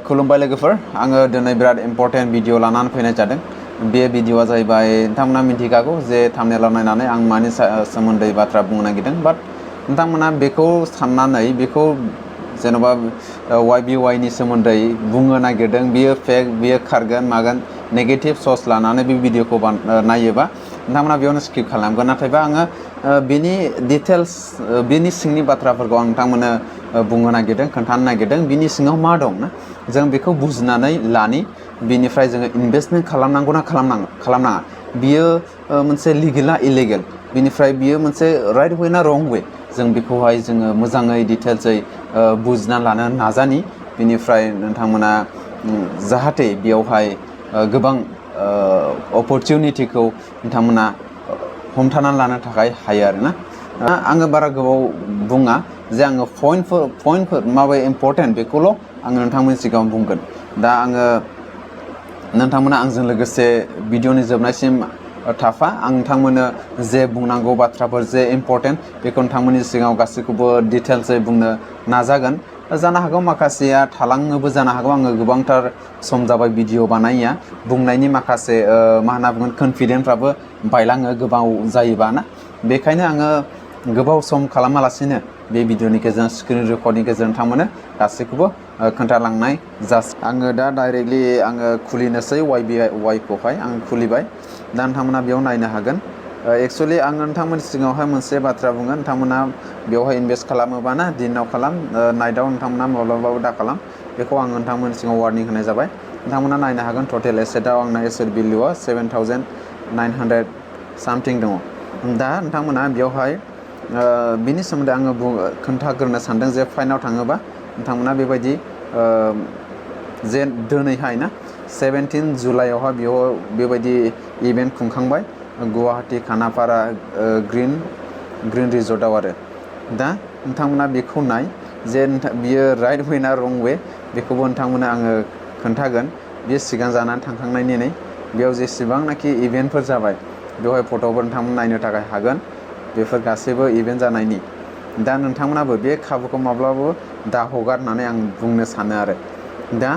खुलुमबाय लोगोफोर आङो दिनै बिराद इम्पर्टेन्ट भिडिअ लानानै फैनाय जादों बे भिडिअआ जाहैबाय नोंथांमोना मिथिखागौ जे थाम्बनेलाव नायनानै आं मानि सोमोन्दै बाथ्रा बुंनो नागिरदों बाट नोंथांमोना बेखौ साननानै बेखौ जेन'बा YBY नि सोमोन्दै बुंनो नागिरदों बियो फेक बियो खारगोन मागोन नेगेटिभ सर्स लानानै बे भिडिअखौ नायोबा नोंथांमोना बेयावनो स्किप खालामगोन नाथायबा आङो बिनि डिटेल्स बिनि सिंनि बाथ्राफोरखौ आं नोंथांमोननो बुंनो नागिरदों खोन्थानो नागिरदों बिनि सिङाव मा दं ना जों बेखौ बुजिनानै लानि बिनिफ्राय जोङो इनभेस्टमेन्ट खालामनांगौ ना खालामनाङा बियो मोनसे लिगेला इलिगेल बिनिफ्राय बियो मोनसे राइट वे ना रं वे जों बेखौहाय जोङो मोजाङै डिटेल्सै बुजिना लानो नाजानि बिनिफ्राय नोंथांमोना जाहाथे बेयावहाय गोबां अपरचुनिटिखौ नोंथांमोना हमथानानै लानो थाखाय हायो आरोना आङो बारा गोबाव बुङा जे आङो पइन्टफोर माबायदि इम्पर्टेन्ट बेखौल' आङो नोंथांमोननि सिगाङाव बुंगोन दा आङो नोंथांमोना आंजों लोगोसे भिडिअनि जोबनायसिम थाफा आं नोंथांमोननो जे बुंनांगौ बाथ्राफोर जे इम्पर्टेन्ट बेखौ नोंथांमोननि सिगाङाव गासैखौबो डिटेल्सै बुंनो नाजागोन जानो हागौ माखासेया थालाङोबो जानो हागौ आङो गोबांथार सम जाबाय भिडिअ बानायिया बुंनायनि माखासे मा होनना बुंगोन कनफिडेन्सफ्राबो बायलाङो गोबाव जायोबा ना बेखायनो आङो गोबाव सम खालामालासिनो बे भिडिअनि गेजेरजों स्क्रिन रेकर्डनि गेजेरजों नोंथांमोननो गासैखौबो खोन्थालांनाय जासै आङो दा डाइरेक्टलि आङो खुलिनोसै YBY खौहाय आं खुलिबाय दा नोंथांमोना बेयाव नायनो हागोन एक्चुअलि आङो नोंथांमोननि सिगाङावहाय मोनसे बाथ्रा बुङो नोंथांमोना बेवहाय इनभेस्ट खालामोबा ना दिनाव खालाम नाइटआव नोंथांमोना माब्लाबाबो दा खालाम बेखौ आं नोंथांमोननि सिगाङाव वार्निं होनाय जाबाय नोंथांमोना नायनो हागोन टटेल एसेटआव आंना एसेट भेलुआ 7,900 सामथिं दङ दा नोंथांमोना बेवहाय बिनि सोमोन्दै आङो खोन्थाग्रोनो सानदों जे फाइनाव थाङोबा नोंथांमोना बेबायदि जे दिनैहाय ना 17 जुलाइआवहाय बेयाव बेबायदि इभेन्ट खुंखांबाय गुवाहाटी खानापारा ग्रीन रिजर्टआव आरो दा नोंथांमोना बेखौ नाय जे बियो राइट वे ना रं वे बेखौबो नोंथांमोना आङो खोन्थागोन बियो सिगां जानानै थांखांनायनि बेयाव जेसेबांनाखि इभेन्टफोर जाबाय बेवहाय फट'फोर नोंथांमोन नायनो थाखाय हागोन बेफोर गासैबो इभेन्ट जानायनि दा नोंथांमोनाबो बे खाबुखौ माब्लाबाबो दा हगारनानै आं बुंनो सानो आरो दा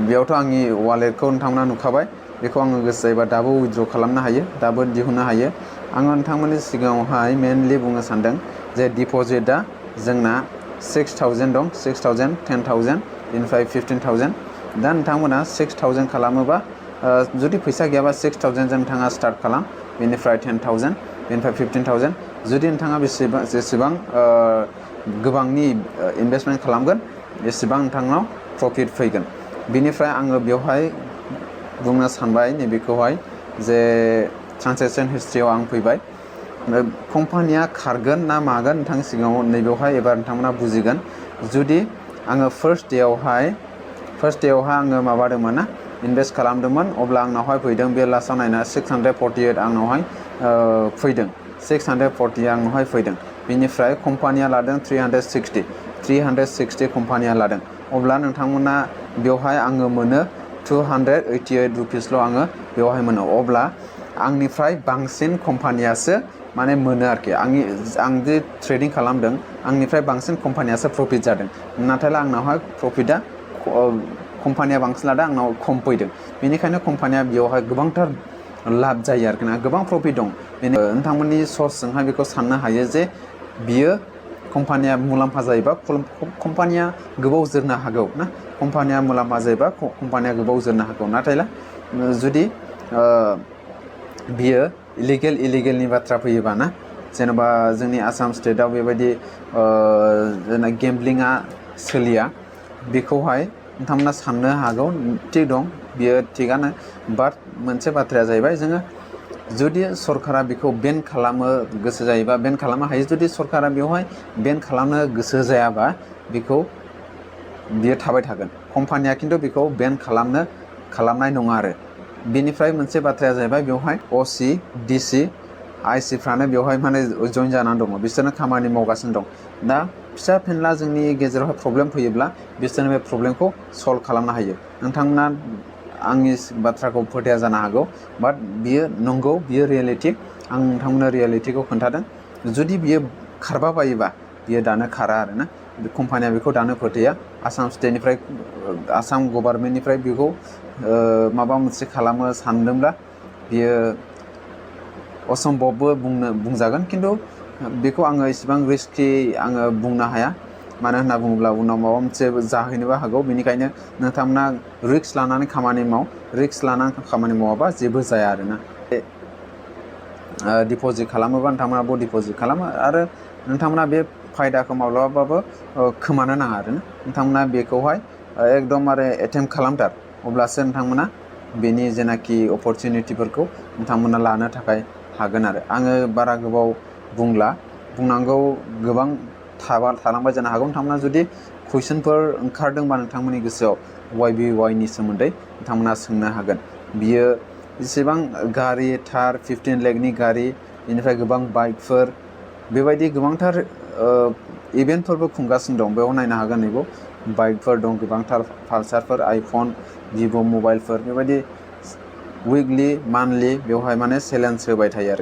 बेयावथ' आंनि वालेटखौ नोंथांमोना नुखाबाय बेखौ आङो गोसो जायोबा दाबो उइथड्र खालामनो हायो दाबो दिहुननो हायो आङो नोंथांमोननि सिगाङावहाय मेनलि बुंनो सानदों जे डिप'जिटआ जोंना 6,000 दं 6,000 10,000 बेनिफ्राय 15,000 दा नोंथांमोना 6,000 खालामोबा जुदि फैसा गैयाबा 6,000 जों नोंथाङा स्टार्ट खालाम बेनिफ्राय 10,000 बेनिफ्राय 15,000 जुदि नोंथाङा जेसेबां गोबांनि इनभेस्टमेन्ट खालामगोन एसेबां नोंथांनाव प्रफिट फैगोन बेनिफ्राय आङो बेवहाय बुंनो सानबाय नैबेखौहाय जे ट्रान्जेकसन हिस्ट्रियाव आं फैबाय कम्पानिया खारगोन ना मागोन नोंथांनि सिगाङाव नैबेवहाय एबार नोंथांमोना बुजिगोन जुदि आङो फार्स्ट डेआवहाय आङो माबादोंमोन ना इनभेस्ट खालामदोंमोन अब्ला आंनावहाय फैदों बे लास्टआव नायना 648 आंनावहाय फैदों 640 आंनावहाय फैदों बेनिफ्राय कम्पानिया लादों 360 कम्पानिया लादों अब्ला नोंथांमोना बेवहाय आङो मोनो 288 रुपिसल' आङो बेवहाय मोनो अब्ला आंनिफ्राय बांसिन कम्पानियासो माने मोनो आरोखि आं जे ट्रेडिं खालामदों आंनिफ्राय बांसिन कम्पानियासो प्रफिट जादों नाथाय आंनावहाय प्रफिटआ कम्पानिया बांसिन लादों आंनाव खम फैदों बेनिखायनो कम्पानिया बेयावहाय गोबांथार लाब जायो आरोखि ना गोबां प्रफिट दं नोंथांमोननि सर्सजोंहाय बेखौ साननो हायो जे बियो कम्पानिया मुलाम्फा जायोबा कम्पानिया गोबाव जोरनो हागौ ना कम्पानिया मुलाम्फा जायोबा कम्पानिया गोबाव जोरनो हागौ नाथाय जुदि बियो इलिगेलनि बाथ्रा फैयोबा ना जेनेबा जोंनि आसाम स्टेटआव बेबायदि गेम्बलिंआ सोलिया बेखौहाय नोंथांमोना साननो हागौ थिग दं बियो थिगानो बाट मोनसे बाथ्राया जाहैबाय जोङो जुदि सरकारा बेखौ बेन खालामो गोसो जायोबा बेन खालामनो हायो जुदि सरकारा बेवहाय बेन खालामनो गोसो जायाबा बियो थाबाय थागोन कम्पानिया खिन्थु बेखौ बेन खालामनाय नङा आरो बेनिफ्राय मोनसे बाथ्राया जाहैबाय बेवहाय OC DC IC फ्रानो बेवहाय माने जइन जानानै दङ बिसोरनो खामानि मावगासिनो दं दा फिसा फेनला जोंनि गेजेरावहाय प्रब्लेम फैयोब्ला बिसोरनो बे प्रब्लेमखौ सल्भ खालामनो हायो नोंथांमोना आंनि बाथ्राखौ फोथाया जानो हागौ बाट बियो नंगौ बियो रियेलिटि आं नोंथांमोननो रियेलिटिखौ खोन्थादों जुदि बियो खारबा बायोबा बियो दानो खारा आरोना कम्पानिया बेखौ दानो फोथाया आसाम स्टेटनिफ्राय आसाम गभर्नमेन्टनिफ्राय बेखौ माबा मोनसे खालामो सानदोंब्ला बियो असम्भबबो बुंजागोन खिन्थु बेखौ आङो इसेबां रिस्कि आङो बुंनो हाया मानो होनना बुङोब्ला उनाव माबा मोनसे जाहैनोबो हागौ बेनिखायनो नोंथांमोना रिस्क लानानै खामानि रिस्क लानानै खामानि मावाबा जेबो जाया आरोना डिप'जिट खालामोबा नोंथांमोनाबो डिप'जिट खालामो आरो नोंथांमोना बे फायदाखौ माब्लाबाबो खोमानो नाङा आरोना नोंथांमोना बेखौहाय एकदमबारे एटेम्प्ट खालामथार अब्लासो नोंथांमोना बेनि जेनाखि अपरचुनिटिफोरखौ नोंथांमोना लानो थाखाय हागोन आरो आङो बारा गोबाव बुंनांगौ गोबां थालांबाय जानो हागौ नोंथांमोना जुदि कुइसनफोर ओंखारदोंबा नोंथांमोननि गोसोआव YBY नि सोमोन्दै नोंथांमोना सोंनो हागोन बियो जेसेबां गारि थार 15 लाखनि गारि बेनिफ्राय गोबां बाइकफोर बेबायदि गोबांथार इभेन्टफोरबो खुंगासिनो दं बेयाव नायनो हागोन नैबो बाइकफोर दं गोबांथार पालसारफोर आइफन भिभ' मबाइलफोर बेबायदि उइकलि मान्थलि बेवहाय माने चेलेन्ज होबाय थायो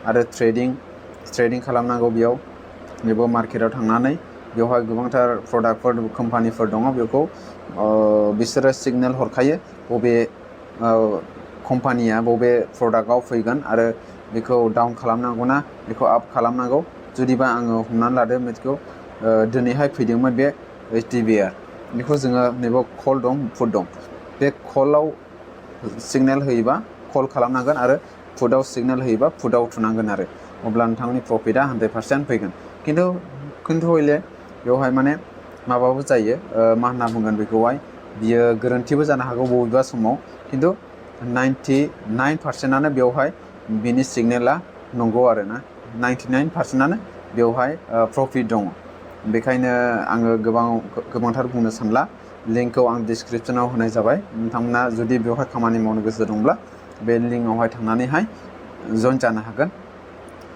आरो ट्रेडिं खालामनांगौ बेबो मार्केटाव थांनानै बेवहाय गोबांथार प्रडाक्टफोर कम्पानिफोर दङ बेखौ बिसोरो सिगनेल हरखायो बबे कम्पानिया बबे प्रडाक्टआव फैगोन आरो बेखौ डाउन खालामनांगौना बेखौ आप खालामनांगौ जुदिबा आङो हमनानै लादो बेखौ दिनैहाय फैदोंमोन बे YBY बेखौ जोङो नैबे कल दं पुट दं बे कलाव सिगनेल होयोबा कल खालामनांगोन आरो पुटआव सिगनेल होयोबा पुटआव थुनांगोन आरो अब्ला नोंथांनि प्रफिटआ 100% फैगोन खिन्थु हयले बेवहाय माने माबाबो जायो मा होनना बुंगोन बेखौहाय बियो गोरोन्थिबो जानो हागौ बबेबा समाव खिन्थु 99%आनो बेवहाय बिनि सिगनेला नंगौ आरोना 99%आनो बेवहाय प्रफिट दङ बेखायनो आङो गोबांथार बुंनो सानला लिंकखौ आं डिसक्रिपसनाव होनाय जाबाय नोंथांमोना जुदि बेवहाय खामानि मावनो गोसो दंब्ला बे लिंकआवहाय थांनानैहाय जइन जानो हागोन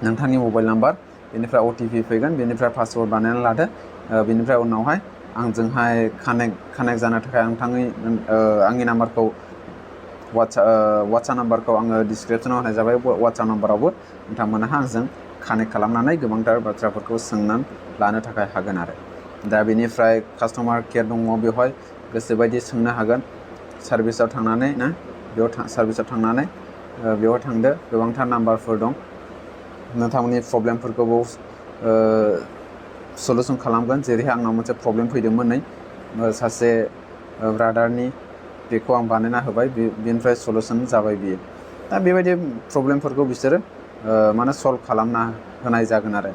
नोंथांनि मबाइल नाम्बार बेनिफ्राय OTP फैगोन बेनिफ्राय पासवर्ड बानायनानै लादो बेनिफ्राय उनावहाय आंजोंहाय कानेक्ट जानो थाखाय आंनि नाम्बारखौ WhatsApp नाम्बारखौ आङो डिसक्रिपसनाव होनाय जाबाय WhatsApp नाम्बारावबो नोंथांमोनहा आंजों कानेक्ट खालामनानै गोबांथार बाथ्राफोरखौ सोंनानै लानो थाखाय हागोन आरो दा बेनिफ्राय कास्टमार केयार दङ बेवहाय गोसोबायदि सोंनो हागोन सार्भिसाव थांनानै ना सार्भिसाव थांनानै बेवहाय थांदो गोबांथार नाम्बारफोर दं नोंथांमोननि प्रब्लेमफोरखौबो सलुसन खालामगोन जेरैहाय आंनाव मोनसे प्रब्लेम फैदोंमोन नै सासे ब्रादारनि बेखौ आं बानायना होबाय बेनिफ्राय सलुसन जाबाय बियो दा बेबायदि प्रब्लेमफोरखौ बिसोरो माने सल्भ खालामना होनाय जागोन आरो